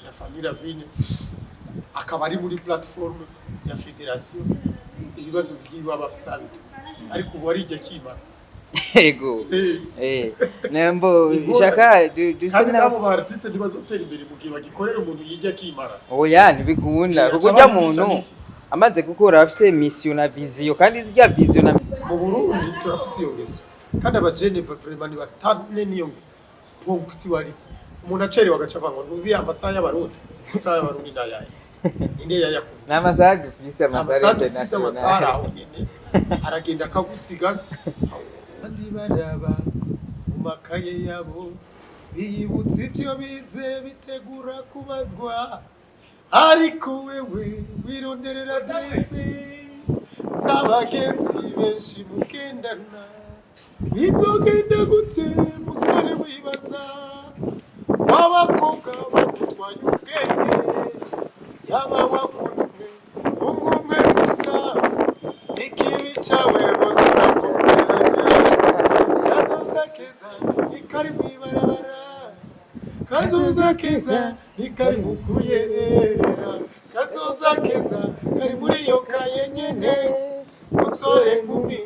Ya Fanny Lavine akaba ari muri plateforme ya fédération, ibibazo byiwe aba afise abitu, ariko ubu arijya akimara. Yego. Nembo shaka duse Kandi na nabo ba artiste ntibazotera imbere mu gihe bagikorera umuntu yijya akimara. Oya, ntibikunda, kuko aca ujya babica muntu n'ikiza. Amaze gukora afise mission na vision, kandi zirya vision na Mu Burundi turafise iyo ngeso, kandi abajene vraiment nibatane n'iyo ngeso, ponctualité. Umuntu acerewe agaca avuga ngo ntuzi ya masaha y'Abarundi. Amasaha y'Abarundi ni ayahe? Ninde yayakubwiye? Ni amasaha dufise, amasaha Amasaha dufise, amasaha international. aho nyene aragenda akagusiga. Abandi baraba mu makaye yabo, biyibutsa ivyo bize, bitegura kubazwa, ariko wewe wironderera adresse z'abagenzi benshi mugendana. Bizogenda gute, musore, wibaza w'abakobwa bagutwaye ubwenge? Yaba wakunda umwe, umwe umwe gusa, ikibi cyawe bose urakugeranya. Kazoza keza ntikari mw'ibarabara, kazoza keza ntikari mu kuyerera, kazoza keza kari muri iyo kaye nyene, musore nkumi.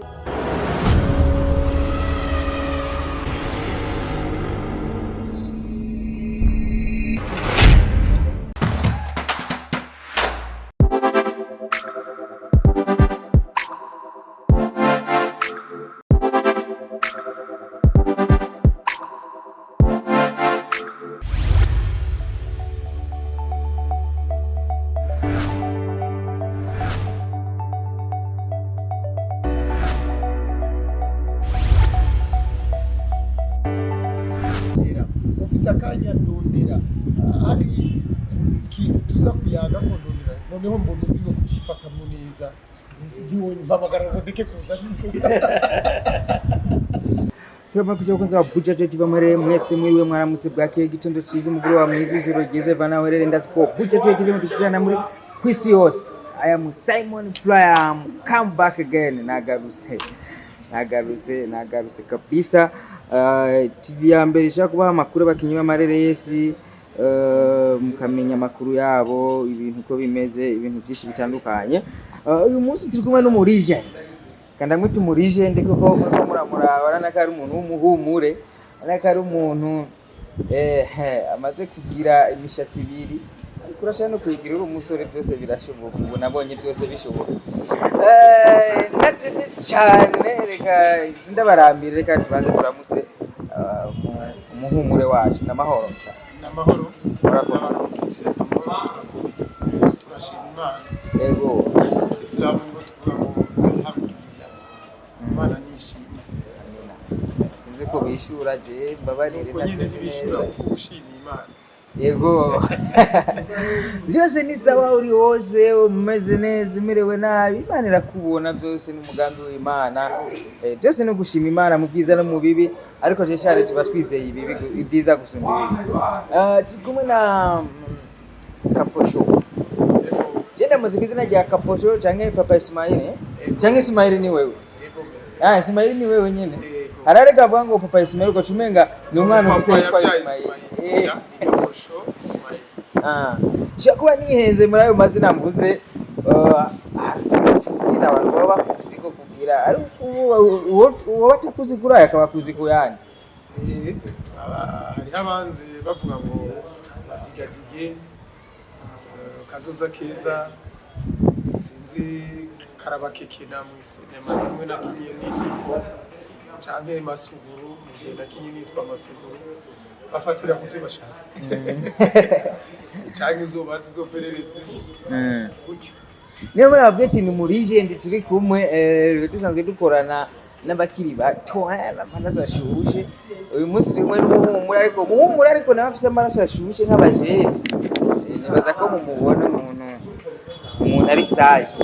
Ndondera ufise akanya, ndondera hari ikintu tuza kuyaga ko, ndondera noneho mbona uzi no kubyifatamo neza. Ntiwonye mpamagara ngo ndeke kuza nijoro. Turabona kuja bakunzi ba Buja Today TV mwerere mwese, mwiriwe, mwaramutse, bwakeye, igitondo ciza, umugoroba mwiza, ijoro ryiza, vana werere. Ndazi ko Buja Today TV mudukurikirana muri kwisi yose. I am Simon Prime, come back again. Nagarutse, nagarutse, nagarutse kabisa. TV ya mbere ishaka kubaha amakuru abakinyi b'amareresi, mukamenya amakuru yabo, ibintu uko bimeze, ibintu byinshi bitandukanye. Uyu munsi turi kumwe n'umu legend, kandi amwita umu legend kuko muriko muramuraba, urabona ko ari umuntu w'umuhumure, urabona ko ari umuntu amaze kugira imishatsi ibiri, ariko urashobora no kuyigira uri umusore, byose birashoboka. Ubu nabonye byose bishoboka. Natevye cane, reka sindabarambire, reka tubanze turamutse umuhumure wacu. N'amahoro? N'amahoro. Murakoze. N'abaramukije amahoro, turashima Imana. Isilamu niho tuvuga ngo alhamdulillah, Imana nishima. Sinzi ko bishura, je mbabarire. Nuko nyine. Ntakoze Ntibishura neza. kuko ushima Imana. Yego, byose ni sawa, uri hose umeze neza, umerewe nabi, Imana irakubona, byose ni umugambi w'Imana. Byose ni ugushima Imana mu byiza no mu bibi, ariko je cyane tuba twizeye ibibi, ibyiza gusumba ibibi. Turi kumwe na Kaposho. Yego. Je ndamuzi ku izina rya Kaposho canke Papa Ismail, eh? Yego. Canke Ismail ni wewe? Yego. Ah, Ismail ni wewe nyene. Yego. Hararega avuga ngo Papa Ismail, ugaca umenga ni umwana ufise Papa yitwa yabyaye Ismail. Ismail. Ya, ni Kaposho Ismail. Ah, nshobora kuba nihenze muri ayo mazina mvuze. Zina abantu baba bakuzi ko kugira, ariko uwo batakuzi kuri aya akaba akuzi ku yandi. Hariho abanzi bavuga ngo badigadige, kazoza keza, sinzi, karabakekena mu sinema zimwe nakinye nitwa, canke Masuguru mu gihe nakinye nitwa Masuguru. Bafatira ku byo bashatse, canke uzobaza uzoperereze gutyo. Niyo mpamvu nababwiye ati ni mu legend turi kumwe. Dusanzwe dukorana n'abakiri bato, amaraso ashushe. Uyu munsi turi kumwe n'umuhumure, ariko umuhumure ariko nawe afise amaraso ashushe nk'abajene. Nibaza ko mumubona umuntu ari sage.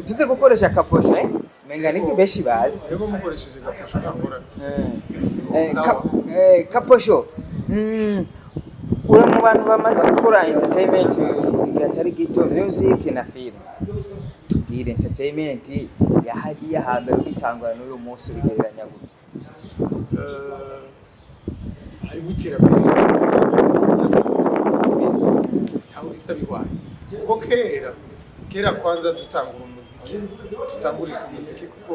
Tuze gukoresha Kaposho, eh? Menga niko benshi bazi. Yego, mukoresheje Gaposho nta ngorane. Sawa. Kaposho, uri mu bantu bamaze gukora entertainment igihe atari gito, music na film. Tubwire entertainment ya hariya hambere ugitangura n'uyu munsi, ubigereranya gute? Harimo iterambere. Ubudasa bukomeye rwose, ntaho bisa bihwanye, kuko kera kera kwanza dutangura umuziki, tutangurira ku muziki, kuko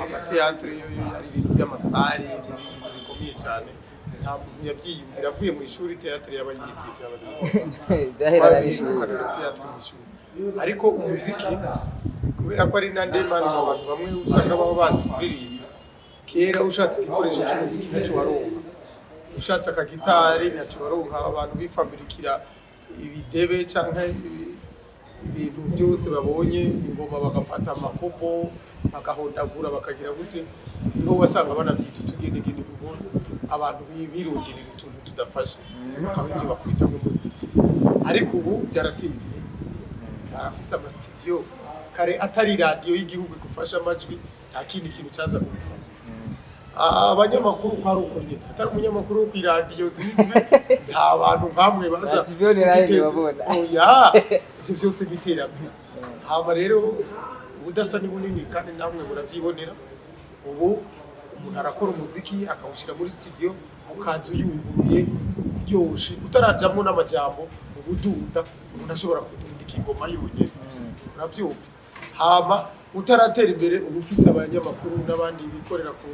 ama théâtre yo ari ibintu by'ama salles, ibintu bikomeye cyane, nta muntu yabyiyumvira avuye mu ishuri. Théâtre yaba yibye, byaba bize Byaherana n'ishuri. Twabirukana na théâtre mu ishuri. Ariko umuziki, kubera ko ari na ndemano, abantu bamwe usanga baba bazi kuririmba. Kera ushatse igikoresho cy'umuziki nacyo waronka, ushatse akagitari nacyo waronka. Abantu bifambirikira ibidebe cyangwa ibintu byose babonye, ingoma bagafata amakopo bagahondagura, bakagira gute, niho wasanga banabyita utugenegene, kuko abantu birundirira utuntu tudafashe, bakaba ibyo bakwita nk'umuziki. Ariko ubu byarateye imbere, barafise ama studio. Kare atari radiyo y'igihugu igufasha amajwi, nta kindi kintu cyaza kugufasha. Abanyamakuru ko ari uko nyine, atari umunyamakuru wo kw'iradiyo zizwi, nta bantu nkamwe baza Na TV online kuduteza- babona. Oya, ibyo byose ni iterambere. Hama rero ubudasa ni bunini, kandi namwe murabyibonera. Ubu umuntu arakora umuziki akawushyira muri studio, ukaza uyunguruye, uryoshe, utarajamwo n'amajambo, ubudunda umuntu ashobora kudundika ingoma yonyine, urabyumva. Hama utaratera imbere, uba ufise abanyamakuru n'abandi bikorera ku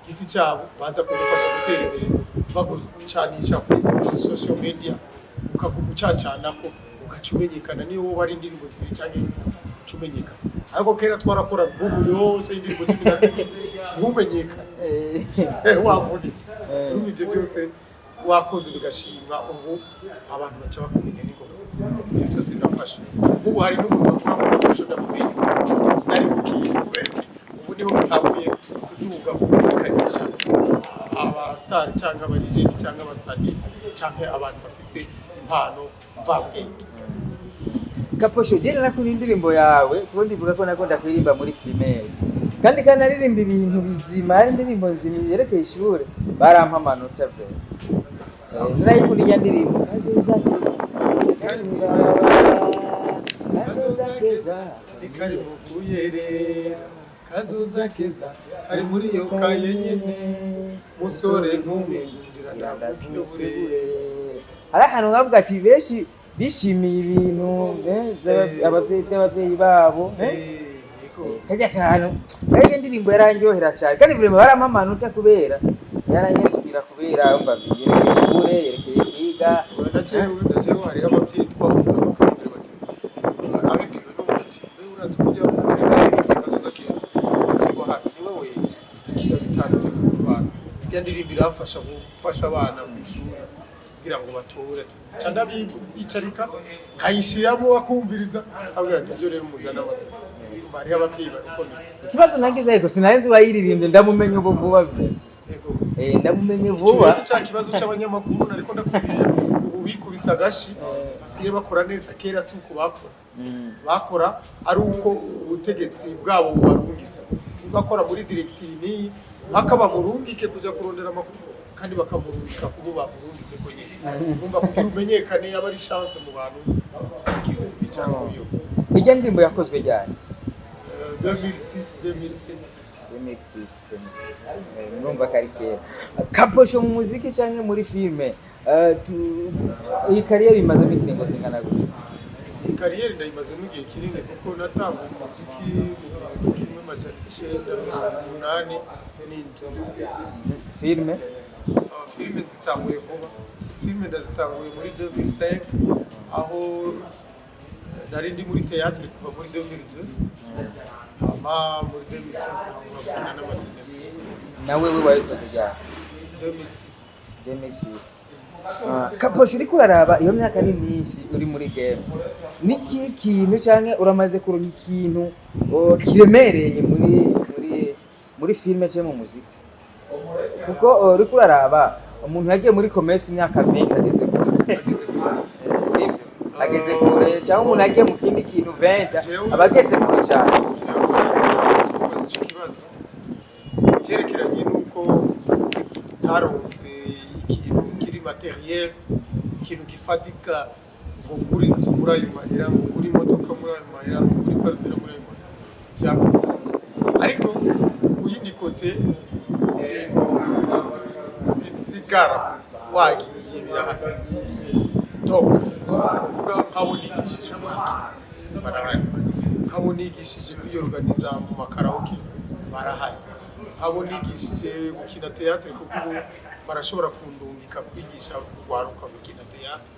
giti cyabo baza kugufasha gutera imbere, bagucanisha kuri izo social media, ukaguma ucacanako, ugaca umenyekana, niyo woba ari indirimbo zibiri canke uca umenyekana. Ariko kera twarakora album yose y'indirimbo 12 ntumenyekane, wavunitse. Urumva, ibyo byose wakoze bigashimwa, ubu abantu baca bakumenya n'ingoga. Ibyo byose birafasha. Ubu hari n'umuntu wavuga ko ndamumenye nari bukiye, kubera iki? Ubu niho bitanguye kuduga, kumenyekanisha aba star cyangwa aba legend cyangwa abasani cyangwa abantu bafise impano mvabwenge. Kaposho, je narakunda indirimbo yawe, kuko ndibuka ko nakunda kuririmba muri primaire, kandi naririmba ibintu bizima, ari indirimbo nzima yerekeye ishure, barampa amanota ve. Narayikunda iya ndirimbo kazoza keza kari mu ibarabara, kazoza keza. Kari mu kuyerera, kazoza keza kari muri iyo kaye nyene, musore ntume ngundira ndakuyobore. Hari ahantu bavuga ati benshi bishimiye ibintu by'abavyeyi babo. Yego. Kajya kantu, kajya indirimbo yarandyohera cyane, kandi vraiment barampa amanota kubera yaranyesubira, kubera umva yerekeye ishure, yerekeye kwiga. Najewe hariho abavyeyi twavuga bakambwira bati, abibwiwe n'ubundi, ati: "Mbe urazi kujya muri kazoza keza?" Ati: "Waha ni wewe kira bitanu byo kugufana, irya ndirimbo iramfasha gufasha abana mu ishuri kugira ngo batore." Ati: "Ca ndabiyicarika nkayishiramo akumviriza." Abwira ati: "Nivyo rero muzana amanota." Urumva hariho abavyeyi barukomeza. Ikibazo nagize, ariko sinari nzi wayiririmbye, ndamumenye ubu vuba vre. Yego. Ndamumenye Ico vuba. rero ca kibazo c'abanyamakuru nariko ndakubwira, ubu bikubise agashi, basigaye bakora neza. Kera si uko bakora. Bakora ari uko ubutegetsi bwabo bubarungitse. Niba akora muri direction n'iyi, mpaka bamurungike kuja kurondera amakuru, kandi bakamurungika kubo bamurungitse ko nyene. Umva, kugira umenyekane yaba ari chance mu bantu 1000 cyangwa uyo. Ijya ndirimbo yakozwe ryari? 2006, 2007. 2006, 2007. Murumva ko ari kera. Kaposho, mu muziki canke muri filme, iyi carrière imazemo ikiringo kingana gute? Iyi carrière ndayimazemo igihe kinini, kuko natanguye umuziki mu 1987. Filme? Filime zitanguye vuba. Filime ndazitanguye muri 2005, aho nari ndi muri théâtre kuva muri 2002, hama muri 2005 nkangura gukina n'amasinema. Nawe we wabikoze ryari? 2006. 2006. Kaposho, uriko uraraba iyo myaka ni myinshi uri muri game, niki kintu canke uramaze kuronka ikintu kiremereye muri filme canke mu muziki? Kuko uriko uraraba umuntu yagiye muri commerce imyaka 20 ageze kure. Ageze kure. Nivyo, ageze kure, cyangwa umuntu yagiye mu kindi kintu 20 Jewe- aba ageze kure cyane. Jewe namaze kubaza ico kibazo cyerekeranye n'uko ntaronse ikintu kiri matériel, ikintu gifatika, ngo ngure inzu muri ayo mahera, ngo ngure imodoka muri ayo mahera, ngo ngure parcelle muri ayo mahera, byakunze. Ariko ku yindi côté, ibintu bisigara wagiye. Birahari. Donc ushatse kuvuga nk'abo nigishije umuziki barahari, nk'abo nigishije kwiyorganiza mu makaraoke barahari, nk'abo nigishije gukina théâtre, kuko ubu barashobora kundungika kwigisha urwaruka gukina théâtre,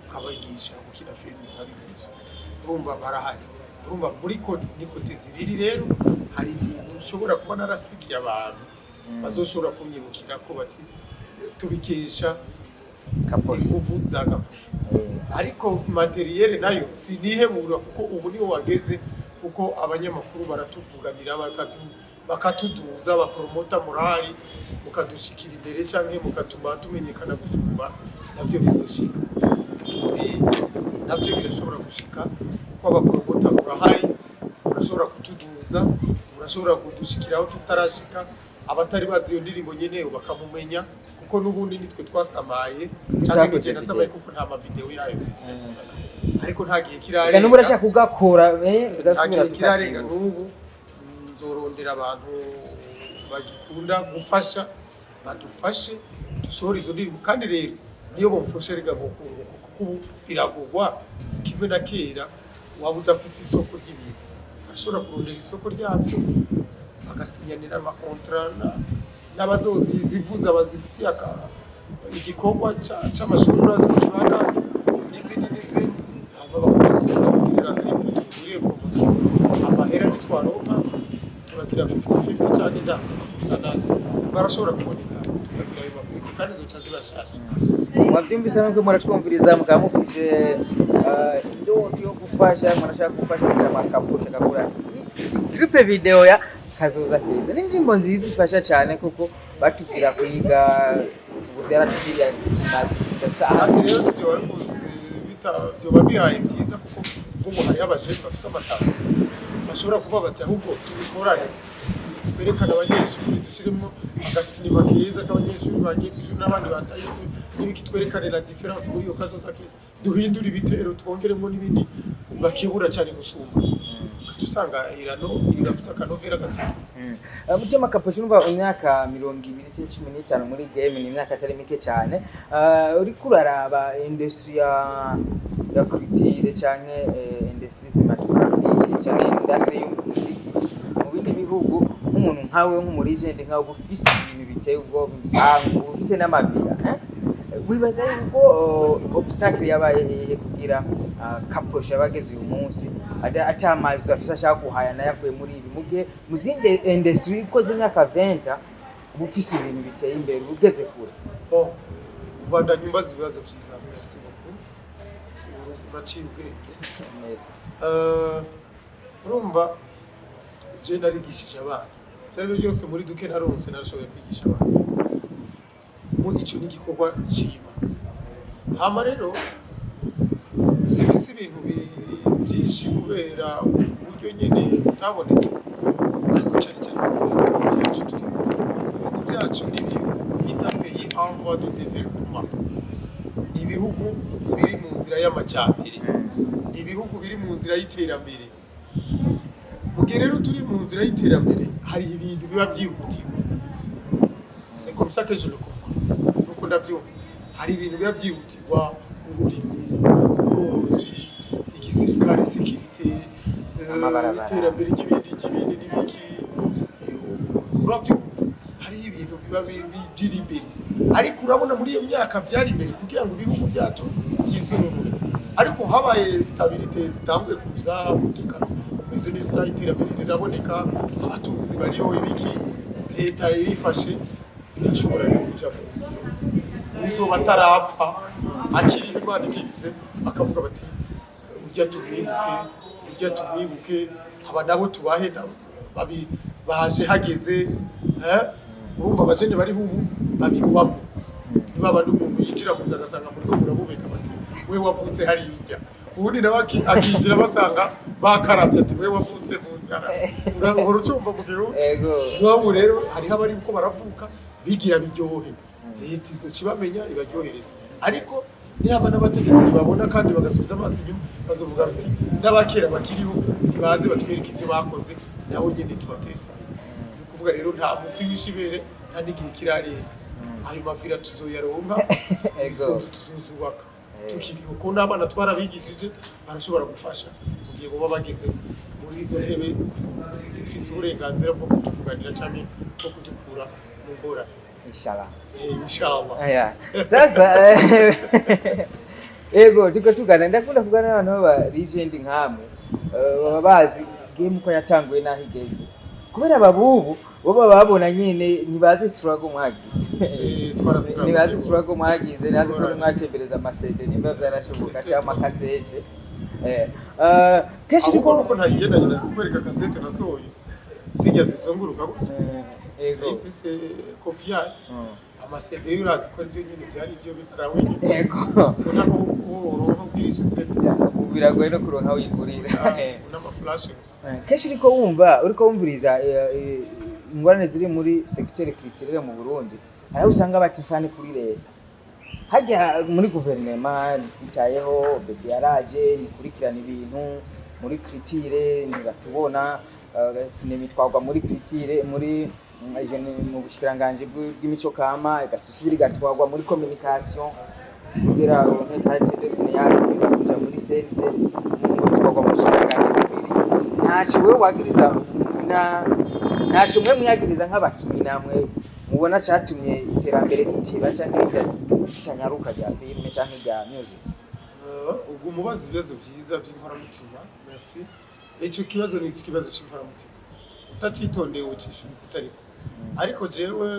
nkabigisha gukina filime, nkabigisha. Urumva barahari. Urumva muri ni côté zibiri. Rero hari ibintu nshobora kuba narasigiye abantu bazoshobora kunyibukira ko bati tubikesha Kaposho. Inguvu za Kaposho. Ariko matériel nayo sinihebura, kuko ubu niho wageze, kuko abanyamakuru baratuvuganira, bakatuduza, bapromota morale, mukadushikira imbere canke mukatuma tumenyekana gusumba. Navyo bizoshika. Navyo birashobora gushika, kuko abapromota murahari, murashobora kutuduza, murashobora kudushikira aho tutarashika, abatari bazi iyo ndirimbo nyene bakamumenya, kuko n'ubundi nitwe twasamaye canke Utakoze nije nasamaye, video. kuko nta mavideo yayo mfise gusa, ariko nta gihe Ega kirarenga. n'ubu urashaka kugakora, Nta ugasubira gihe kirarenga. tukakibuka. N'ubu nzorondera abantu bagikunda gufasha, badufashe dusohore izo ndirimbo. Kandi rero niyo bomfasha rega bokunguka, kuko ubu biragurwa, si kimwe na kera. Waba udafise isoko ry'ibintu, barashobora kurondera isoko ryabyo, bagasinyanira amakontra n'abazozivuza bazifitiye igikorwa c'amashuri, urazi ko kibandanya n'izindi n'izindi. Hama bakavuga ati turakugirira clip, tukugirire promotion, amahera nitwaronka turagira 50-50 canke ndaza kuzana. Barashobora kuboneka, tukagira ayo makuru, kandi zoca ziba nshasha. Mwavyumvise nuko muratwumviriza, mukaba mufise indoto yo gufasha, murashaka gufasha kugira amakaposha agakora clip video ya Kazoza Keza. Ni indirimbo nziza ifasha cyane, kuko batubwira kwiga, ubu byaratugiriye ikimazi kidasanzwe. Kandi rero ivyo wabikoze vyoba bihaye vyiza, kuko nk'ubu hariho abajene bafise amatara, bashobora kuvuga bati ahubwo tubikorane, twerekane abanyeshuri, dushyiremo agasinema keza k'abanyeshuri bagiye kw'ishuri n'abandi bataye ishuri n'ibiki, twerekane la différence muri iyo Kazoza Keza, duhindure ibitero, twongeremo n'ibindi bakibura cyane gusumba, ugaca usanga irano irafise akanovera gasa. Mutema Kaposho, numva imyaka 20 cyangwa 15 muri game ni imyaka atari mike cyane. Uriko uraraba industry ya culture canke industry cinematographique canke industry y'umuziki mu bindi bihugu, nk'umuntu nkawe, nk'umu legend nkawe, uba ufise ibintu biteye ubwoba, impangu, ufise n'amavira, eh? Wibaza yuko obstacle yabaye hehe kugira Kaposho yabageze uyu munsi ata amazu afise, ashaka kuhaya nayo akuye muri ibi, mu gihe mu zindi industry ukoze imyaka 20 uba ufise ibintu biteye imbere, uba ugeze kure? Bon, ubandanya umbaza ibibazo vyiza, merci beaucoup, uraciye ubwenge. Neza. Urumva je narigishije abana, ivyo arivyo byose muri duke naronse narashoboye kwigisha abana, mu ico ni igikorwa nshima. Hama rero simfise ibintu byinshi kubera uburyo nyene butabonetse, ariko cyane cyane no kubera ibihugu vyacu turimo. Ibihugu vyacu ni ibihugu bita pays en voie de développement, ni ibihugu biri mu nzira y'amajyambere, ni ibihugu biri mu nzira y'iterambere. Mu gihe rero turi mu nzira y'iterambere, hari ibintu biba byihutirwa. C'est comme ça que je le comprends, nuko ndabyumva. Hari ibintu biba byihutirwa: uburimyi, ubworozi, igisirikare, sécurité, Amabarabara. iterambere ry'ibindi n'ibiki. Urabyumva, hariho ibintu biba biri imbere. Ariko urabona muri iyo myaka byari imbere kugira ngo ibihugu byacu byisununure, ariko habaye stabilité zitanguye kuza, umutekano umeze neza, iterambere riraboneka, abatunzi bariho, ibiki, leta irifashe, irashobora rero kuja mu ngiro. Uzoba atarapfa akiriho, Imana ikigize, bakavuga bati ujya tumwibuke, ujya tumwibuke, aba nabo tubahe nabo babi baje hageze, eh? Urumva abajene bariho ubu babigwamo, niba abandi umuntu yinjira mu nzu agasanga muriko murabubeka, bati we wavutse hariya, ubundi nawe akinjira basanga bakaravye, ati we wavutse mu nzara. Uhora ucumva mu gihugu. Ego. N'ubu rero hariho abari uko baravuka bigira biryohe, leta izoca ibamenya ibaryohereza. Ariko nihaba n'abategetsi babona kandi bagasubiza amaso inyuma, bazovuga bati n'abakera bakiriho ntibaze batwereke ibyo bakoze, nabo nyene tubateze imbere. Ni ukuvuga rero nta munsi w'ishibere, nta n'igihe kirarenga. Ayo mavira tuzoyaronka. Izo nzu tuzozubaka tukiriho, ko n'abana twarabigishije, barashobora gufasha mu gihe boba bageze muri izo ntebe zifise uburenganzira bwo kutuvuganira canke bwo kudukura mu ngorane. Inshallah. Inshallah. Aya. Sasa ego tuko tugana, ndakunda kugana n'abantu b'aba legend nkamwe, baba bazi game ko yatanguye n'aho igeze, kubera ababubu bo baba babona nyine, ntibazi struggle mwagize. Twara struggle. Ntibazi struggle mwagize, ntibazi ko Ngorane. mwatembereza amasede nimba vyarashoboka cyangwa amakasete. Kenshi Ahubwo uriko nuko ntayigendanye, nari kukwereka kasete nasohoye zijya zizunguruka gutya. Ego. Ifise kopi yayo. Amasede yo urazi ko aribyo nyine byari ibyo bikarawe nyine. Ubona ko uronka ubwirisha isede. Ubu biragoye no kuronka aho uyigurira. N'amaflashe gusa. Kenshi uriko wumva, uriko wumviriza ingorane ziri muri secteur culturel mu Burundi, hari aho usanga batifani kuri leta, hajya muri guverinema ntitwitayeho, bebe yaraje ntikurikirana ibintu muri culture, ntibatubona, sinema itwarwa muri culture, muri mu bushikiranganji bw'imico kama, igasubira igatwarwa muri communication kugira uronke carte de cinéaste, biga kuja muri CNC, ngo bitwarwa mu bushikiranganji bubiri. Ntaco wewe wagiriza na ntaco mwe mwiyagiriza nk'abakinyi namwe mubona catumye iterambere riteba canke ritanyaruka rya filime canke rya music? Ubwo umubaza ibibazo vyiza vy'inkoramutima, merci. Ico kibazo ni ikibazo c'inkoramutima, utacitondeye ucishura kutariko. Ariko jewe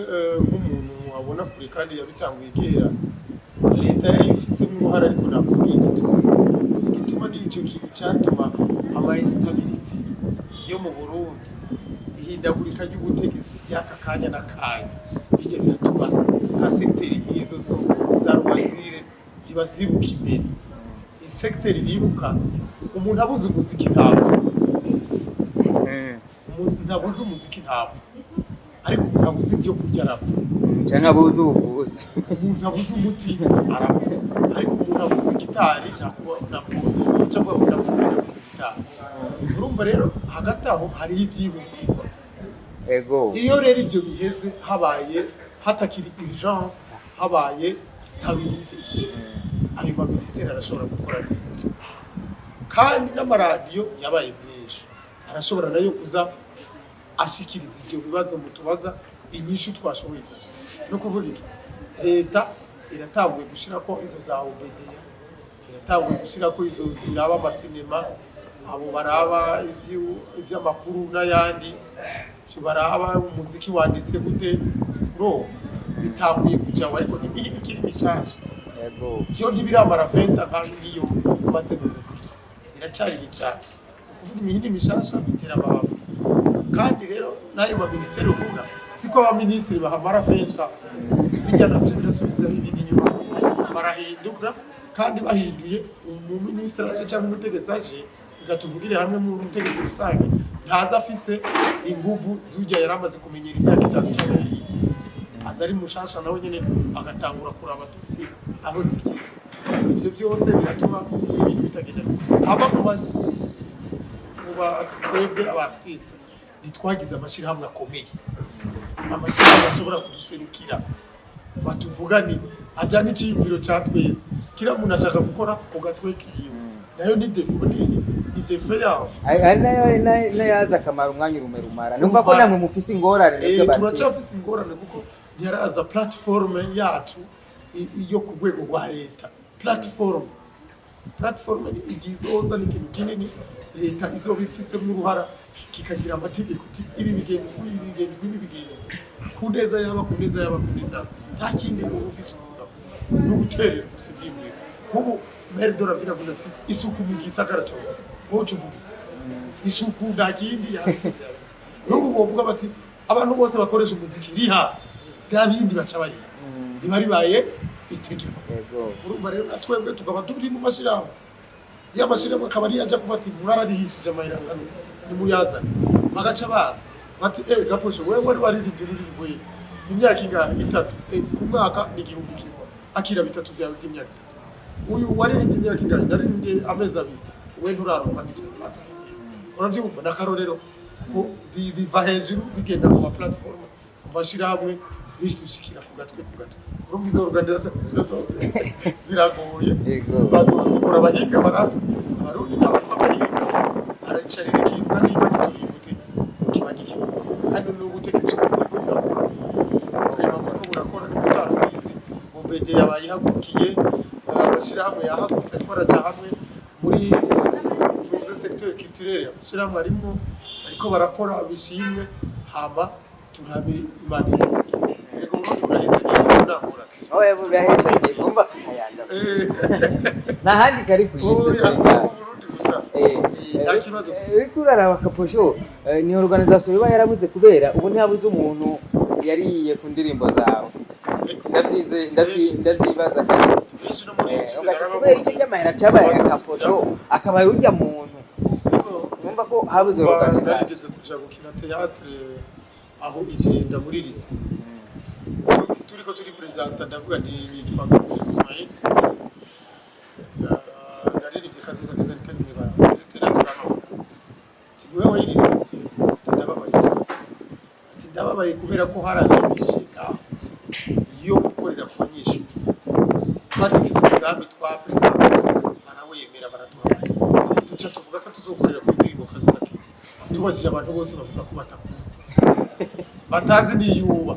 nk'umuntu abona kure kandi yabitanguye kera, leta yari ifisemo uruhara, ariko nakubwiye igituma. Igituma ni ico kintu catuma ama instability yo mu Burundi, ihindagurika ry'ubutegetsi ry'aka kanya n'akanya, bijya biratuma nka segiteri nk'izo zo za loisir ntibazibuka imbere. Isegiteri bibuka, umuntu abuze umuziki ntapfa. Umuntu abuze umuziki ntapfa, ariko umuntu abuze ibyo kurya arapfa. Canke abuze ubuvuzi. Umuntu abuze umuti arapfa, ariko umuntu abuze gitari ntakuba ntakuba avuga ngo ndapfuye ndabuze gitari. Urumva rero hagati aho hariho ibyihutirwa. Iyo rero ibyo biheze, habaye hatakiri urgence, habaye stabilité, ayo maminisiteri arashobora gukora neza, kandi n'amaradiyo yabaye menshi arashobora nayo kuza ashikiriza ibyo bibazo mutubaza inyishu twashoboye. No kuvuga iki, leta iratanguye gushirako izo za OBDA, iratanguye gushirako izo ziraba amasinema, abo baraba ivy'amakuru n'ayandi, ivyo baraba umuziki wanditse gute, ro bitanguye kujaho, ariko ni ikiri mishasha. Byo ntibiramara venta nka ngiyo umaze mu muziki, iracari mishasha. Ukuvuga imihindi mishasha bitera amabavu. Kandi rero n'ayo maminisiteri uvuga, siko abaminisitiri bahamara 20. Bijya navyo birasubiza ibintu inyuma, kuko barahindura, kandi bahinduye umuminisitiri aje cyangwa umutegetsi aje, reka tuvugire hamwe mu mutegetsi rusange, ntaza afise inguvu z'ujya yari amaze kumenyera imyaka 5 cyangwa yindi, aza ari mushasha, nawe nyene agatangura kuraba dosiye aho zigize. Ibyo byose biratuma ibintu bitagenda neza. Hama mu twebwe aba artiste ntitwagize amashyirahamwe akomeye, amashyirahamwe ashobora kuduserukira, batuvuganire, ajyana icyiyumviro cya twese. Kila muntu ashaka gukora ku gatwe kiwe, nayo ni défaut nini, ni défaillance. Hari nayo yaza akamara umwanya urume rumara, numva ko namwe mufise ingorane mwebwe bati. Turacyafise ingorane kuko ntiharaza plateforme yacu yo ku rwego rwa leta. Plateforme ni igizoza, ni ikintu kinini leta izoba ifisemo uruhara, kikagira amategeko uti ibi bigenda uku, ibi bigenda uku, ibi bigenda uku, ku neza yaba, ku neza yaba, ku neza yaba. Nta kindi uba ufise uvuga, ni uguterera gusa ibyiyumviro. Nk'ubu maire de la ville avuze ati isuku mu gisagara cyose, wowe uca uvuga iki? Isuku, nta kindi yabivuze, yabivuze. N'ubu bovuga bati abantu bose bakoresha umuziki riha, nta bindi baca bariha, riba ribaye itegeko. Urumva rero na twebwe tukaba turi mu mashyirahamwe, iyo amashyirahamwe akaba ariyo ajya kuba ati mwararihishije amahera angana uku, nimuyazane, bagaca baza bati eh gaposho, wewe wari waririmbye ururirimbo ye imyaka ingahe? 3. Ku mwaka ni 1000, akira bitatu byawe by'imyaka 3. Uyu waririmbye imyaka ingahe? Naririmbye amezi 2. We nturaronka n'ikintu bataririmbiye. Urabyumva n'akarorero ko biva hejuru bigenda mu ma platform, ku mashyirahamwe. Bishikira ku gatwe ku gatwe. Urumva izo organisation zose ziragoye. Bazozikora abahinga bara Abarundi n'abantu b'abahinga barayicarira ikintu, niba giturimbutse kiba gikemutse. Kandi n'ubutegetsi ubu buriko burakora, vraiment buriko burakora. Niba utarubizi, OBD yabaye ihagurukiye, amashyirahamwe yahagurutse, ariko araja hamwe muri muze secteur culturel. Amashyirahamwe arimwo, ariko barakora, bishimwe. Hama turabe, Imana ihezagiye. Erega Uburundi burahezagiye, nta ngorane. Oya, buraheza, umva kayanda, nta handi kari ku isi. Oya, Kayanda. Burundi gusa. Nta kibazo. Uriko uraraba Kaposho, ni organisation iba yarabuze, kubera ubu ntihabuze umuntu yariye ku ndirimbo zawe. Ndavyize, ndavyibaza kandi. Benshi no muri YouTube Ugaca narababonye. kubera iki ry'amahera cyabaye Bazisubiza. Kaposho akabaye urya muntu, numva ko habuze organisation. Narigeze kuja gukina théâtre aho igenda muri lycée, turiko turi présenta, ndavuga nti nitwa Kaposho Ismail, naririmbye Kazoza Keza ni kari mw'ibara tera turababona. Ati: "Niwe wayiririmbye?" Ati: "Ndababaye cyane." Ati: "Ndababaye kubera ko haraje imishinga yo gukorera ku banyeshuri. Twari dufise umugambi twa présence, barawemera, baraduhaye, duca tuvuga ko tuzokorera ku ndirimbo Kazoza Keza. Tubajije abantu bose, bavuga ko batakuzi, batazi niyuba.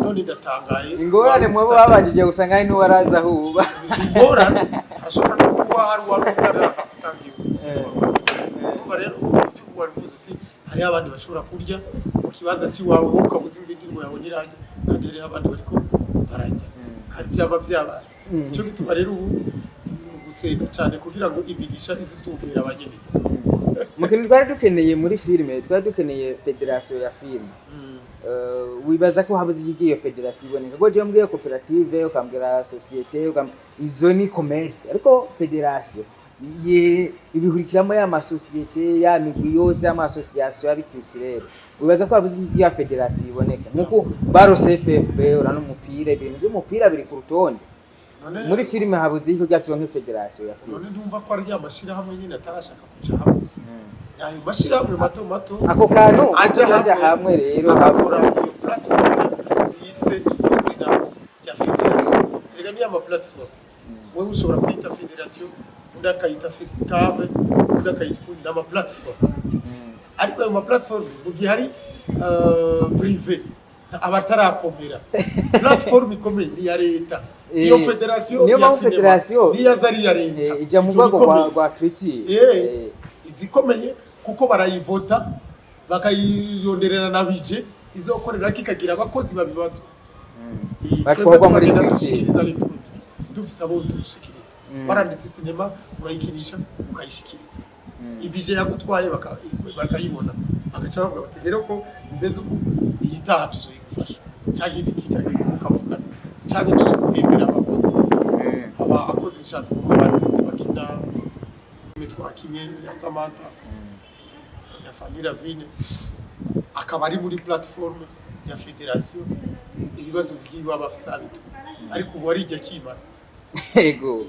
None ndatangaye." Ingorane mwabo babajije gusanga hari n'uwaraza aho uba. Ingorane, hashobora no kuba hari uwari uzana gutanga iyo information. Urumva rero uburyo wari uvuze uti hariho abandi bashobora kurya mu kibanza cy'iwawe, wowe ukabuza indirimbo yawe n'irangi, kandi hariho abandi bariko barajya, kandi byaba byabaye. Nicyo gituma rero ubu ni ugusenga cyane kugira ngo imigisha izitumbera abanyene. Mu kintu twari dukeneye muri filime, twari dukeneye fédération ya filime. Wibaza ko habuze iki iyo fédération iboneka? Kuko jewe mbwiye koperative, ukambwira société, izo ni commerce, ariko fédération ye ibihurikiramo ya masosiyete, ya migwi yose y'ama association ari culturelle. Wibaza ko habuze iki ya fédération iboneka, nkuko barose FFB urana umupira, ibintu by'umupira biri ku rutonde? None Muri filime habuze iki kugira turonke fédération ya filime? None ntumva ko ari ya mashyirahamwe nyine atarashaka kuja hamwe? Ni ayo mashyirahamwe mato mato Ako kantu aja kaja hamwe rero. Agakora iyo platform yise iryo zina ya fédération. Erega niyo ama platform, wowe ushobora kuyita fédération, undi akayita festival, undi akayita ukundi, ni ama platform. Ariko ayo ma platform, mu gihe hari privé, aba atarakomera. Platform ikomeye ni iya leta, iyo fédération Niyo ya mpamvu sinema fédération niyo aza ari iya leta. Ija mu Izo rwego rwa bikomeye. rwa critique. Izikomeye kuko barayivota, bakayironderera na budget izokorera, ikagira abakozi babibazwa. Batwarwa twebwe muri tukagenda culture. dushikiriza les produits, dufise abo tudushikiriza. Waranditse sinema, urayikinisha, ukayishikiriza, ibije yagutwaye bakayibona, bagaca bavuga bati: "Rero ko bimeze uku, iyi taha tuzoyigufasha," cyangwa ibiki, cyangwa mukavugana, cyangwa tuzoguhembera abakozi. Aba akoze, nshatse kuvuga aba artiste bakina twakinye ya Samantha, ya Fanny Lavine, akaba ari muri platform ya fédération, ibibazo byiwe aba afise abitu, ariko ubu arijya akimara. Yego.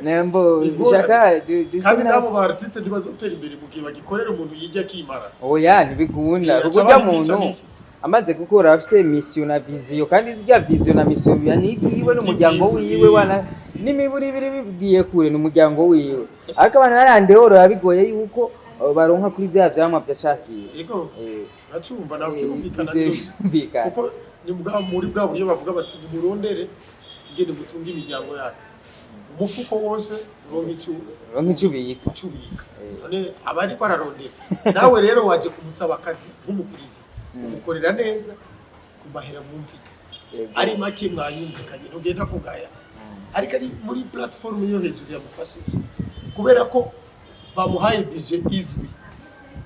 Nembo Ingorane. shaka duse Kandi n'abo ba artiste ntibazotera imbere mu gihe bagikorera umuntu yijya akimara. Oya, ntibikunda. Kuko aca urya babica muntu n'ikiza. amaze gukora afise mission na vision, kandi zirya vision na mission biba n'ivyiwe n'umuryango Ivy'iwiwe. wiwe, wana n'imiburi ibiri bigiye kure n'umuryango wiwe, ariko abantu barandehoro biba bigoye yuko baronka kuri vya vyamwa vyashakiye. Yego. Uracumva nawe, kirumvikana. Ivyo Nibyo. birumvikana. Kuko ni bwa muri bwa buryo bavuga bati: "Nimurondere ingene mutunga imiryango yanyu, umufuko wose uronka icyo uronka ico ubika." Icyo ubika. None aba ariko ararondera, nawe rero waje kumusaba akazi nk'umu privé, umukorera neza ku mahera mwumvikanye. Ari make mwayumvikanye, ntugenda kugaya. Ariko ari muri platform yo hejuru yamufashije, kubera ko bamuhaye budget izwi,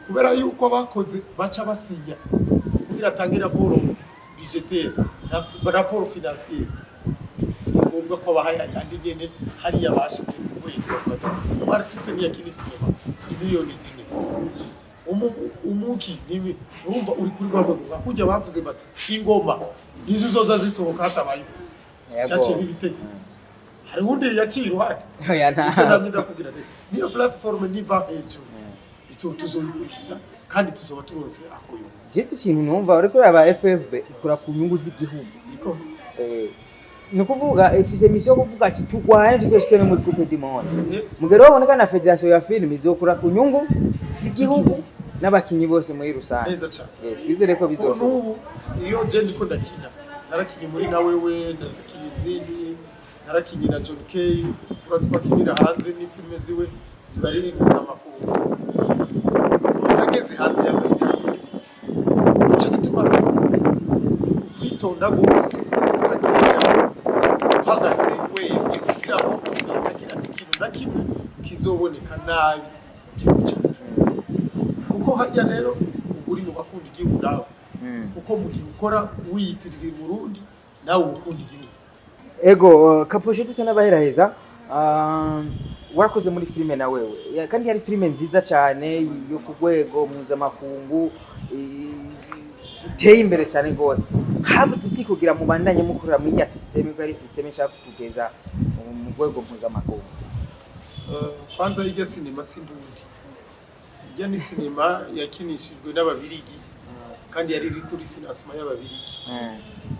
kubera yuko abakoze baca basinya kugira atange rapport budgétaire, rapport financière, ni ngombwa ko abahaye ayandi nyene hariya bashize ku rwego, bavuga ati: "Umu artiste ntiyakina sinema ni miliyoni 4, umuki nimi." Urumva uri kuri rwa rwego nka kurya bavuze bati: "Ingoma nizo zoza zisohoka hatabaye." Cyaciye bibitegeko, hari uwundi yaciye iruhande. Oya, nta. Icyo namye ndakubwira rero, niyo platform niva hejuru, icyo tuzoyikurikiza. Kandi tuzoba turonse akoyo. Jetse ikintu numva, uriko uraba FFB ikora ku nyungu z'igihugu. Iko. Ni ukuvuga ifise mission yo kuvuga ati turwane tuzoshike no muri Coupe du Monde. Mugero waboneka na fédération ya film izokora ku nyungu z'igihugu n'abakinyi bose muri rusange. Neza cyane. Twizere ko Kuko bizoshoboka. N'ubu iyo je ndiko ndakina, narakinye muri na wewe, narakinye izindi, narakinye na John Kay, urazi ko akinira hanze n'ifilme ziwe ziba ari mpuzamakungu. Ageze hanze yambaye idarapo ry'Uburundi. Nico gituma kwitonda rwose, ukagenda uhagaze wemye kugira ngo hatagira ikintu na kimwe kizoboneka nabi ku gihugu cyacu, kuko harya rero uba uri mu bakunda igihugu nawe, kuko mu gihe ukora wiyitirira Burundi, nawe uba ukunda igihugu. Ego, Kaposho, dusa n'abaheraheza. Warakoze muri filime na wewe. Kandi yari filime nziza cyane yo ku rwego mpuzamakungu, iteye imbere cyane rwose. Habuze iki kugira mubandanye mukorera muri rya système, ko ari système ishaka kutugeza mu rwego mpuzamakungu? Kwanza irya sinema si ndundi, irya ni sinema yakinishijwe n'Ababirigi kandi yari iri kuri financement y'Ababirigi.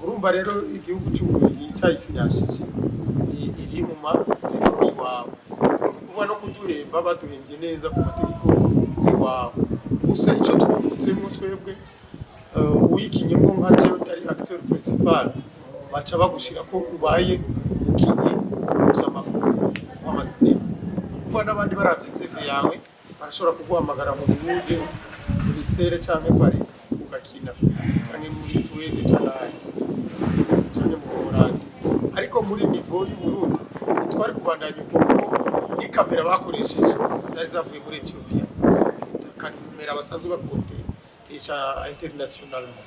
Urumva rero igihugu cy'Ububiligi cyayifinanshije, ni iri mu mategeko y'iwabo. Kuba no kuduhemba, baduhembye neza ku mategeko y'iwabo. Gusa icyo twungutsemo twebwe, uyikinyemo nka jewe ari acteur principal, baca bagushira ko ubaye umukinyi mpuzamakungu w'amasinema. Kuva n'abandi baravye CV yawe, barashobora kuguhamagara mu Burundi, Bruxelles canke Paris ugakina, canke muri Suède canke ahandi, canke mu Buholandi. Ariko muri niveau y'u Burundi ntitwari kubandanya uko, kuko n'ikamera bakoresheje zari zavuye muri Ethiopia, kamera basanzwe bakodesha internationalement.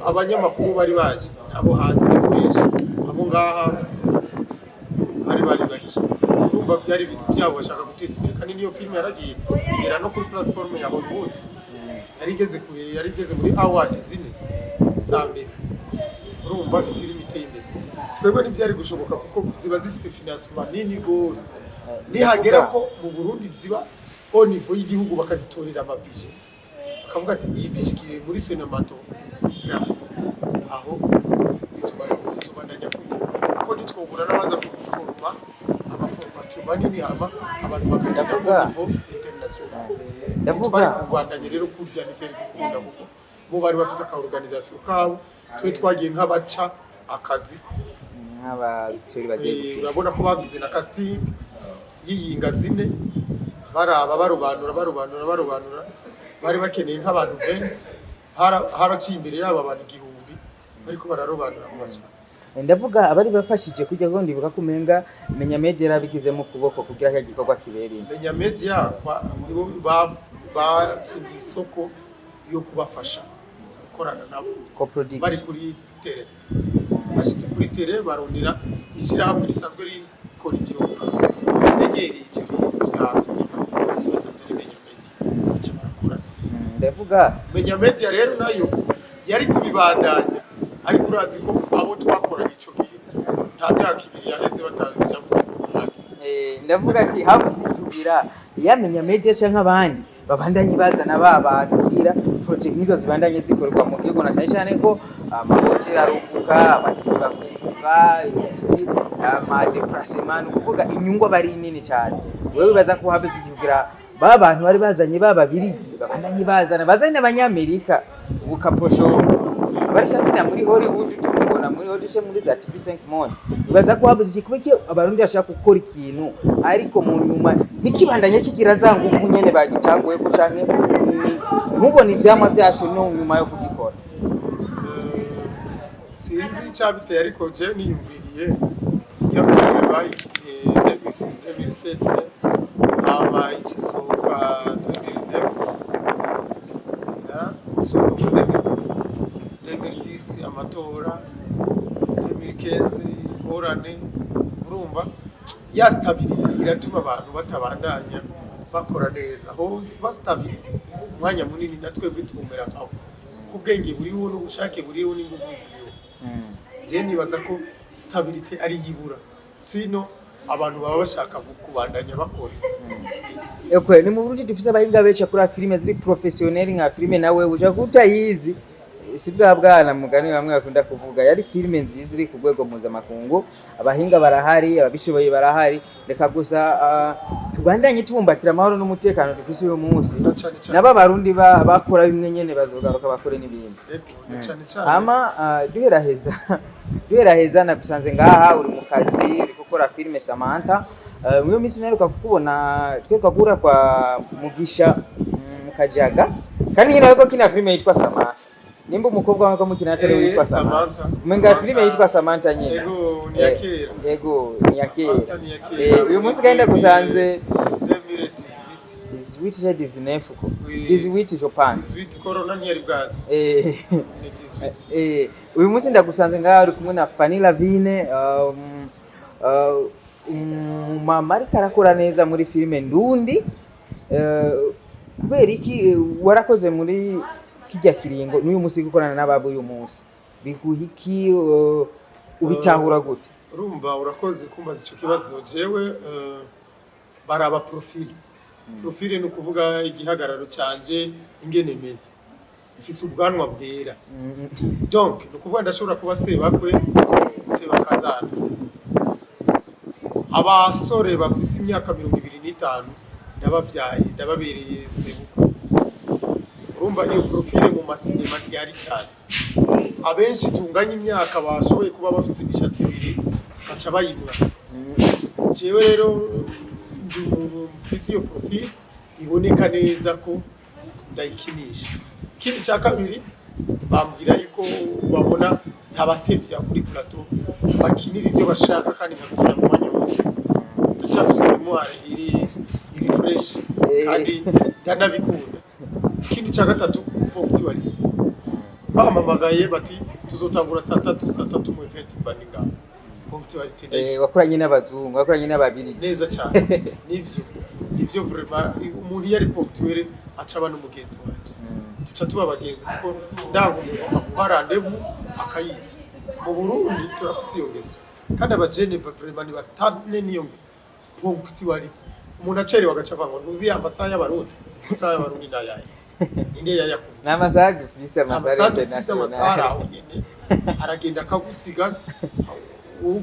Abanyamakuru bari baje abo hanze ni benshi, abo ngaha bari bake. Urumva byari ibintu byabo bashaka guteza imbere, kandi niyo filime yaragiye igera no kuri platform ya Hollywood. Yari igeze kure, yari igeze muri award zine za mbere. Urumva ni filime iteye imbere. Twebwe ntibyari gushoboka kuko ziba zifise financement nini gose. Nihagera ko mu Burundi ziba au niveau y'igihugu, bakazitorera ama budget, bakavuga ati iyi budget igiye muri cinématographie, aho bizobandanya kujya, kuko ntitwobura n'abaza kuforma ama formation manini, hama abantu bakagera au niveau international. Ndavuga. Twari kubandanya rero kurya, ntivyari gukunda kuko bo bari bafise aka organisation kabo, twe twagiye nk'abaca akazi. Nk'abatori bagiye gukina. Urabona ko bagize na casting y'iyinga zine, baraba barobanura, barobanura, barobanura. Bari bakeneye nk'abantu 20, haraciye imbere yabo abantu 1000 bariko bararobanura mu bashaka. Ndavuga abari bafashije kujya ko ndibuka ko umenga Menya Media yarabigizemo ukuboko kugira ko igikorwa kibere ino. Menya Media nibo batsindiye isoko yo kubafasha gukorana nabo. Co-production. Bari kuri terrain, bashitse kuri terrain barondera ishyirahamwe risanzwe rikora ivyo, rimenyereye ivyo bintu bya sinema, basanze ari Menya Media, baca barakorana. Ndavuga. Menya Media rero nayo yari kubibandanya, ariko urazi ko abo twakoranye ico gihe nta myaka 2 yaheze batazi icabutse hanze. Ndavuga ati habuze kugira yamenya media canke abandi babandanye bazana ba bantu kugira project nizo zibandanye zikorerwa mu gihugu, na cyane cyane ko amahoteli arunguka, abakinyi bakunguka, iki, ama déplacement, ni ukuvuga inyungu aba ari nini cyane. Wewe wibaza ko habuze kugira ba bantu bari bazanye ba Babirigi babandanye bazana, bazanye n'Abanyamerika? Ubu Kaposho abariko akina muri Hollywood, tumubona muri Hollywood canke muri za TV5 Monde. Bibaza ko habuze iki? Kuba iki Abarundi bashaka gukora ikintu, ariko mu nyuma ntikibandanye kigira za nguvu nyene bagitanguye ko, canke ntubone ivyamwa vyaco no nyuma yo kugikora? Sinzi icyabiteye, ariko je niyumviriye irya filime bayikinye 2006, 2007, hama ikisohoka 2009, ya isohoka muri 2009, 2010 amatora, 2015 ingorane. Urumva ya stabilité iratuma abantu batabandanya bakora neza. Aho ba stabilité umwanya munini, na twebwe tumera nkaho, kuko ubwenge buriho n'ubushake buriho n'ingufu ziriho. Je nibaza ko stabilité ari yibura, sino abantu baba bashaka kubandanya bakora. Ekwe ni mu Burundi dufise abahinga benshi bakora filime ziri professionnel, nka filime nawe ushaka kutayizi si bwa bwana mugani bamwe bakunda kuvuga, yari filime nziza iri ku rwego mpuzamakungu. Abahinga barahari, ababishoboye barahari. Reka gusa tubandanye tubumbatira amahoro n'umutekano dufise uyu munsi. Na cane cane. Nabo Abarundi bakora bimwe nyene bazogaruka bakore n'ibindi. Ego, na cane cane. Hama duheraheza nagusanze ngaha uri mu kazi, uri gukora filime Samantha. Muri iyo minsi naheruka kukubona, twiruka guhura kwa Mugisha mu Kajaga, kandi nyine ariko kina filime yitwa Samantha, nimba umukobwa wawe ko mukina atari Eh, witwa Samantha. Samantha. Umenga Samantha. filime yitwa Samantha nyine. Ego, ni iya kera. Ego, ni iya kera. Samantha ni iya kera. Uyu munsi kandi ndagusanze. 2018. 18 je 19 ko. Oui. 18 je pense. 18, corona ntiyari bwaze. Ni 18. Uyu munsi ndagusanze ngaha uri kumwe na Fanny Lavine, umumama ariko arakora neza muri filime Ndundi. Kubera iki warakoze muri kijya kiringo n'uyu munsi gukorana n'ababo uyu munsi biguha iki, ubitahura gute? Urumva, urakoze kumbaza ico kibazo. Jewe baraba profil. Profil ni ukuvuga igihagararo canje, ingene meze, mfise ubwanwa bwera, donc ni ukuvuga ndashobora kuba sebakwe, sebakazana. Abasore bafise imyaka 25 ndabavyaye, ndababereye sebukwe. Urumva iyo profil mu masinema ntihari cyane. Abenshi tunganya imyaka bashoboye kuba bafise imishatsi ibiri baca bayimwa. Jewe rero ndi umuntu mfise iyo profil iboneka neza ko ndayikinisha. Ikindi cya kabiri, bambwira yuko babona ntabatevya kuri plateau, bakinira ibyo bashaka kandi nkabikina mu mwanya muto. Ndacyafise mémoire iri fresh kandi ndanabikunda. Ikindi cya gatatu, ponctualité. Bampamagaye bati tuzotangura saa tatu, saa tatu mu event mba ndi ngaho. Ponctualité ndayifise. Wakoranye n'abazungu, wakoranye n'ababirigi. Neza cyane, nivyo vraiment. Umuntu iyo ari ponctuel aca aba n'umugenzi wanje, tuca tuba abagenzi, kuko ndanga umuntu aguha rendez-vous akayica. Mu Burundi turafise iyo ngeso, kandi abajene vraiment nibatane n'iyo ngeso, ponctualité. Umuntu acerewe agaca avuga ngo ntuzi ya masaha y'Abarundi. Amasaha y'Abarundi ni ayahe? Ninde yayakubwiye? Ni amasaha dufise, amasaha Amasaha dufise, amasaha international. aho nyene aragenda akagusiga, wowe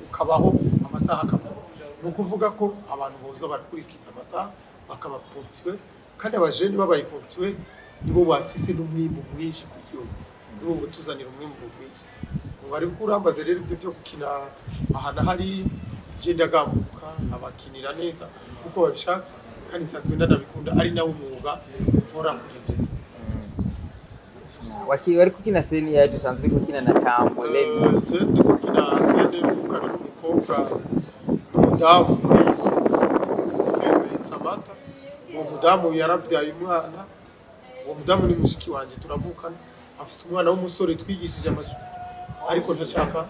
ukabaho, amasaha akabaho. Ni ukuvuga ko abantu boza barakurikiza amasaha, bakaba ponctuel. Kandi abajene babaye ponctuel nibo bafise n'umwimbu mwinshi ku gihugu, nibo butuzanira umwimbu mwinshi. Ubu bari kurambaza rero ibyo byo gukina aha na hariya, je ndagambuka abakinira neza kuko babishaka, kandi nsanzwe ndanabikunda, ari nawo mwuga nkora kugeza ubu. Wari kukina scène yacu usanzwe uri gukina na Tambo Lemi? Je ndiko nkina scène mvukana n'umukobwa n'umudamu muri iyi filime Samantha. Uwo mudamu yaravyaye umwana. Uwo mudamu ni mushiki wanje, turavukana. Afise umwana w'umusore twigishije amashuri, ariko ntashaka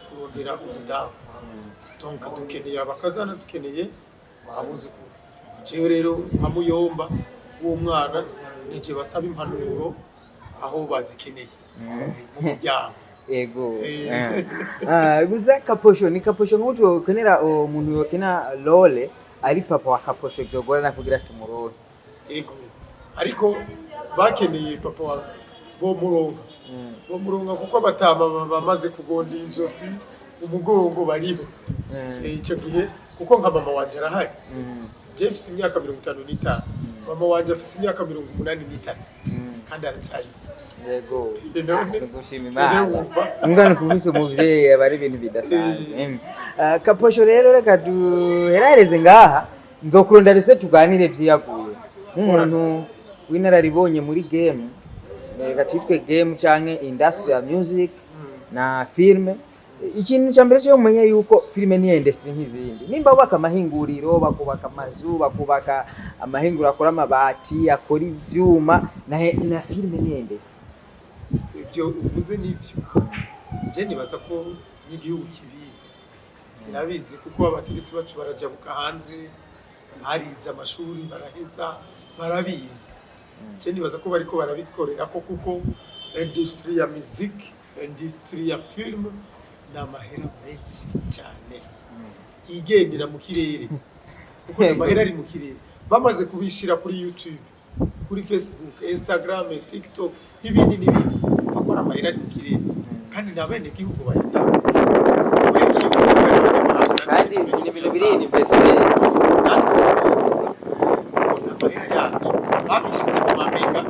kurondera umudamu. Donc dukeneye abakazana, dukeneye abuzukuru. Jewe rero nka muyomba w'uwo mwana nije basaba impanuro aho bazikeneye mu muryango. Ego. Eh. Gusa Kaposho ni Kaposho, nk'ubu twokenera umuntu yokina rôle ari papa wa Kaposho, vyogorana kugira tumuronke. Ego, ariko bakeneye papa wa bo muronka, bo muronka, kuko abatama bamaze kugonda ijosi, umugongo bariho. Icyo gihe kuko nka mama wanje arahari. Je mfise imyaka 55, mama wanje afise imyaka 83 kandi aracyari. Yego. None Gushima none Imana. Wumva. Umwana kuvise umuvyeyi aba ari ibintu bidasanzwe. Kaposho rero reka duherereze ngaha, nzokurondera ese tuganire vyiyaguye nk'umuntu w'inararibonye muri game, reka twitwe game canke industry ya music na filme. Ikintu cya mbere cyo mumenye yuko filime ni industry nk'izindi. Nimba bubaka amahinguriro, bakubaka amazu, bakubaka amahinguriro akora amabati, akora ivyuma, na filime ni industry. Ibyo uvuze nibyo. Je nibaza ko n'igihugu kibizi, kirabizi, kuko abategetsi bacu barajabuka hanze, barize amashuri baraheza, barabizi. Je nibaza ko bariko barabikorera ko, kuko industry ya musique, industry ya film ni amahera menshi cyane yigendera mu kirere, kuko amahera ari mu kirere. Bamaze kubishyira kuri YouTube, kuri Facebook, Instagram, TikTok n'ibindi n'ibindi, umva ko ari amahera ari mu kirere, kandi ni abenegihugu bayatanga. Kubera iki n'abanyamahanga Kandi tumenye ni ibintu biri kuyasanga? universel. Natwe tukayigura kuko ni amahera yacu. Babishyize mu mamega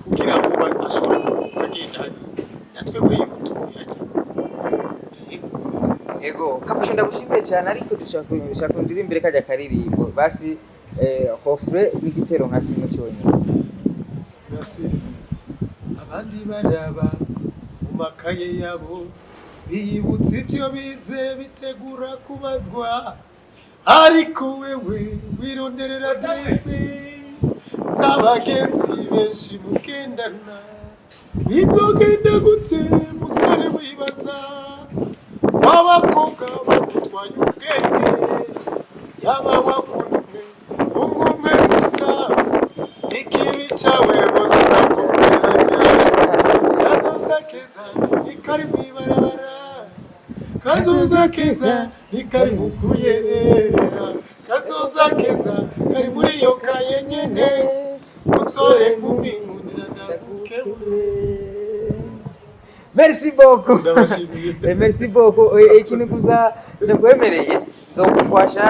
kugira ngo bashobore kugenda hariya, natwe bwe tuyajya. Ego Kapusho, ndagushimiye cyane, ariko dushaka ndirimbire kajya karirimbo basi, refrain n'igitero nka kimwe cyonyine. Merci. Abandi baraba mu makaye yabo, biyibutsa ibyo bize, bitegura kubazwa, ariko wewe wironderera aderesi z'abagenzi benshi mugendana. Bizogenda gute, musore, wibaza w'abakobwa bagutwaye ubwenge? Yaba wakunda umwe, umwe umwe gusa, ikibi cyawe bose bakubwiranya. Kazoza keza ntikari mw'ibarabara, kazoza keza ntikari mu kuyerera, kazoza keza kari muri iyo kaye nyene. Musore, nkumi, nkundira ndagukebure. Merci beaucoup. Ndabashimiye. Merci beaucoup. Ikintu gusa ndakwemereye, nzogufasha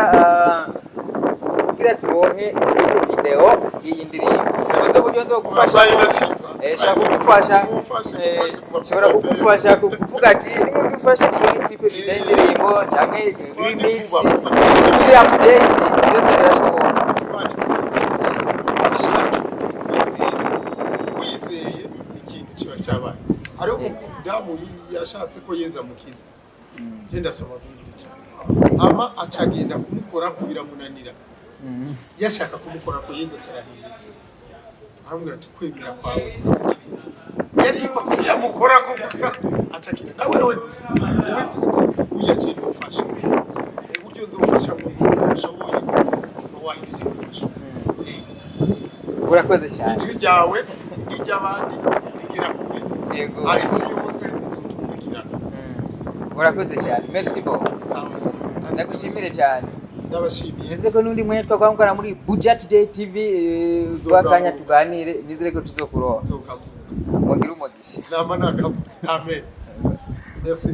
kugira tubone clip video y'iyi ndirimbo. Sinzi uburyo nzogufasha. Wabaye ndashima. Shobora kugufasha. Mumfashe, mumfashe mu Nshobora kugufasha kuvuga ati nimudufashe tubone clip video y'indirimbo canke remix vuba, vuba. iri update, byose birashoboka. Imana ivuga iti ushake kugira umwizere, wizeye ikintu kiba cyabaye. Hariho umudamu yashatse ko Yezu amukiza. Njye ndasoma Bible cyane. Hama acagenda kumukorako, biramunanira. Yashaka kumukorako, Yezu acarahindukira aramubwira ati: "Kwemera kwawe kuramukijije." Yari yumva ko yamukorako gusa acakira. Na wewe gusa ubivuze ati: "Uyu aciye ufasha uburyo nzofasha ngo nshoboye", uba wahejeje gufasha. Yego. Urakoze cyane. Ijwi ryawe n'iry'abandi rigera kure. Yego. Aho isi yose izodukurikirana. Urakoze cyane, merci beaucoup. Sawa sawa. Ndagushimire cyane. Ndabashimiye. Nizere ko n'undi mwanya twakora muri Buja Today TV twakanya tuganire, nizere ko tuzokuronka. Nzogaruka. Mugire umugisha. Nama nagarutse. Amen, merci.